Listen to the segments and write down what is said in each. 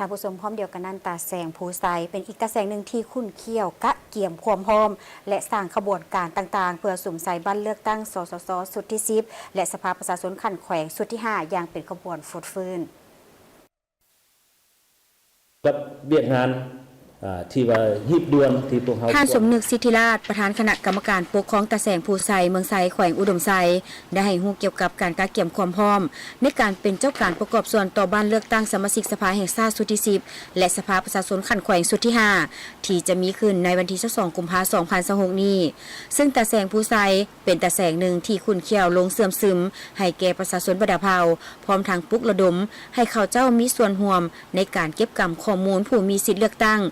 ທ່ານຜູ້ຊົມ, ພ້ອມດຽວກັນນັ້ນ, ຕາແສງພູໄຊເປັນອີກຕາແສງໜຶ່ງທີ່ຂຸ້ນຂ້ຽວກະກຽມຄວາມພ້ອມ ແລະ ສ້າງຂະບວນການຕ່າງໆ ເພື່ອສຸມໃສ່ບັດເລືອກຕັ້ງ ສສຊ ຊຸດທີສິບ ແລະ ສະພາປະຊາຊົນຂັ້ນແຂວງຊຸດທີຫ້າ ຢ່າງເປັນຂະບວນຟົດຟື້ນ. ກັບວຽກງານ ອ່າ ທີ່ວ່າຮີບດ່ວນທີ່ພວກເຮົາ ທ່ານ ສົມນຶກ ສິດທິລາດ ປະທານຄະນະກຳມະການປົກຄອງຕາແສງພູໄຊ ເມືອງໄຊ ແຂວງອຸດົມໄຊ ໄດ້ໃຫ້ຮູ້ກ່ຽວກັບການກະກຽມຄວາມພ້ອມ ໃນການເປັນເຈົ້າການປະກອບສ່ວນຕໍ່ບ້ານເລືອກຕັ້ງສະມາຊິກສະພາແຫ່ງຊາດຊຸດທີສິບ ແລະ ສະພາປະຊາຊົນຂັ້ນແຂວງຊຸດທີຫ້າ ທີ່ຈະມີຂຶ້ນໃນວັນທີຊາວສອງ ກຸມພາ ສອງພັນຊາວຫົກນີ້ ເຊິ່ງຕາແສງພູໄຊ ເປັນຕາແສງໜຶ່ງທີ່ຂຸ້ນຂ້ຽວລົງເຊື່ອມຊຶມໃຫ້ແກ່ປະຊາຊົນບັນດາເຜົ່າ, ພ້ອມທັງປຸກລະດົມໃຫ້ເຂົາເຈົ້າມີສ່ວນຮ່ວມໃນການເກັບກຳຂໍ້ມູນຜູ້ມີສິດເລືອກຕັ້ງ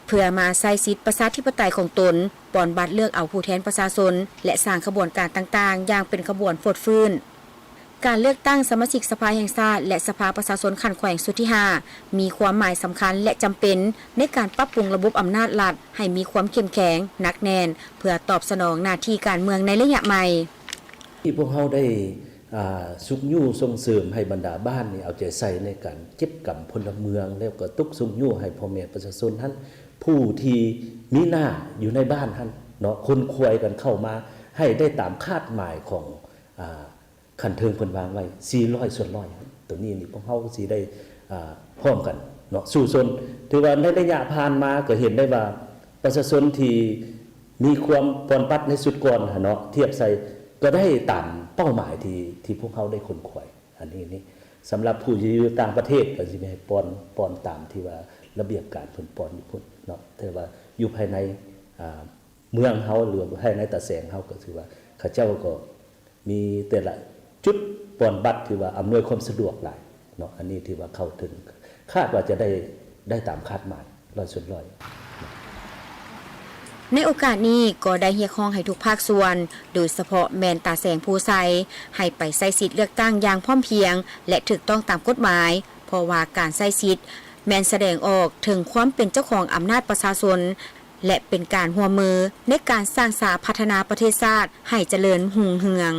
ເພື່ອມາໃຊ້ສິດປະຊາທິປະໄຕຂອງຕົນ, ປ່ອນບັດເລືອກເອົາຜູ້ແທນປະຊາຊົນ ແລະ ສ້າງຂະບວນການຕ່າງໆ ຢ່າງເປັນຂະບວນຟົດຟື້ນ. ການເລືອກຕັ້ງສະມາຊິກສະພາແຫ່ງຊາດ ແລະ ສະພາປະຊາຊົນຂັ້ນແຂວງຊຸດທີຫ້າ ມີຄວາມໝາຍສຳຄັນ ແລະ ຈຳເປັນໃນການປັບປຸງລະບົບອຳນາດລັດໃຫ້ມີຄວາມເຂັ້ມແຂງ, ໜັກແໜ້ນ ເພື່ອຕອບສະໜອງໜ້າທີ່ການເມືອງໃນໄລຍະໃໝ່. ທີ່ພວກເຮົາໄດ້ ອ່າ ຊຸກຍູ້ສົ່ງເສີມໃຫ້ບັນດາບ້ານນີ້ເອົາໃຈໃສ່ໃນການເກັບກຳພົນລະເມືອງ ແລ້ວກໍຕຸກຊຸກຍູ້ໃຫ້ພໍ່ແມ່ປະຊາຊົນຫັ້ນ ຜູ້ທີ່ມີໜ້າຢູ່ໃນບ້ານຫັ້ນເນາະ ຂົນຂວາຍກັນເຂົ້າມາໃຫ້ໄດ້ຕາມຄາດໝາຍຂອງ ອ່າ ຂັ້ນເທິງເພິ່ນວາງໄວ້ສີ່ຮ້ອຍສ່ວນຮ້ອຍ. ໂຕນີ້ນີ້ພວກເຮົາຊິໄດ້ ອ່າ ພ້ອມກັນເນາະ ສູ້ຊົນ. ຖືວ່າໃນໄລຍະຜ່ານມາກໍເຫັນໄດ້ວ່າ ປະຊາຊົນທີ່ມີຄວາມປ່ອນບັດໃນຊຸດກ່ອນຫັ້ນເນາະ ທຽບໃສ່ກໍໄດ້ຕາມເປົ້າໝາຍທີ່ ທີ່ພວກເຮົາໄດ້ຂົນຂວາຍ. ອັນນີ້ນີ້ ສຳລັບຜູ້ທີ່ຢູ່ຕ່າງປະເທດກໍຊິແມ່ນປ່ອນ ປ່ອນຕາມທີ່ວ່າລະບຽບການເພິ່ນປ່ອນຢູ່ພຸ້ນເນາະ ແຕ່ວ່າຢູ່ພາຍໃນ ອ່າ ເມືອງເຮົາ ຫຼືວ່າພາຍໃນຕາແສງເຮົາ ກໍຖືວ່າເຂົາເຈົ້າກໍ ມີແຕ່ລະຈຸດປ່ອນບັດ ຖືວ່າອຳນວຍຄວາມສະດວກຫຼາຍເນາະ ອັນນີ້ຖືວ່າເຂົ້າເຖິງ ຄາດວ່າຈະໄດ້ ໄດ້ຕາມຄາດໝາຍຮ້ອຍສ່ວນຮ້ອຍ. ໃນໂອກາດນີ້ກໍໄດ້ຮຽກຮ້ອງໃຫ້ທຸກພາກສ່ວນ ໂດຍສະເພາະແມ່ນຕາແສງພູໄຊ ໃຫ້ໄປໃຊ້ສິດເລືອກຕັ້ງຢ່າງພ້ອມພຽງ ແລະ ຖືກຕ້ອງຕາມກົດໝາຍ ເພາະວ່າການໃຊ້ສິດແມ່ນສະແດງອອກເຖິງຄວາມເປັນເຈົ້າຂອງອຳນາດປະຊາຊົນ ແລະ ເປັນການຮ່ວມມືໃນການສ້າງສາພັດທະນາປະເທດຊາດໃຫ້ຈະເລີນຮຸ່ງເຮືອງ.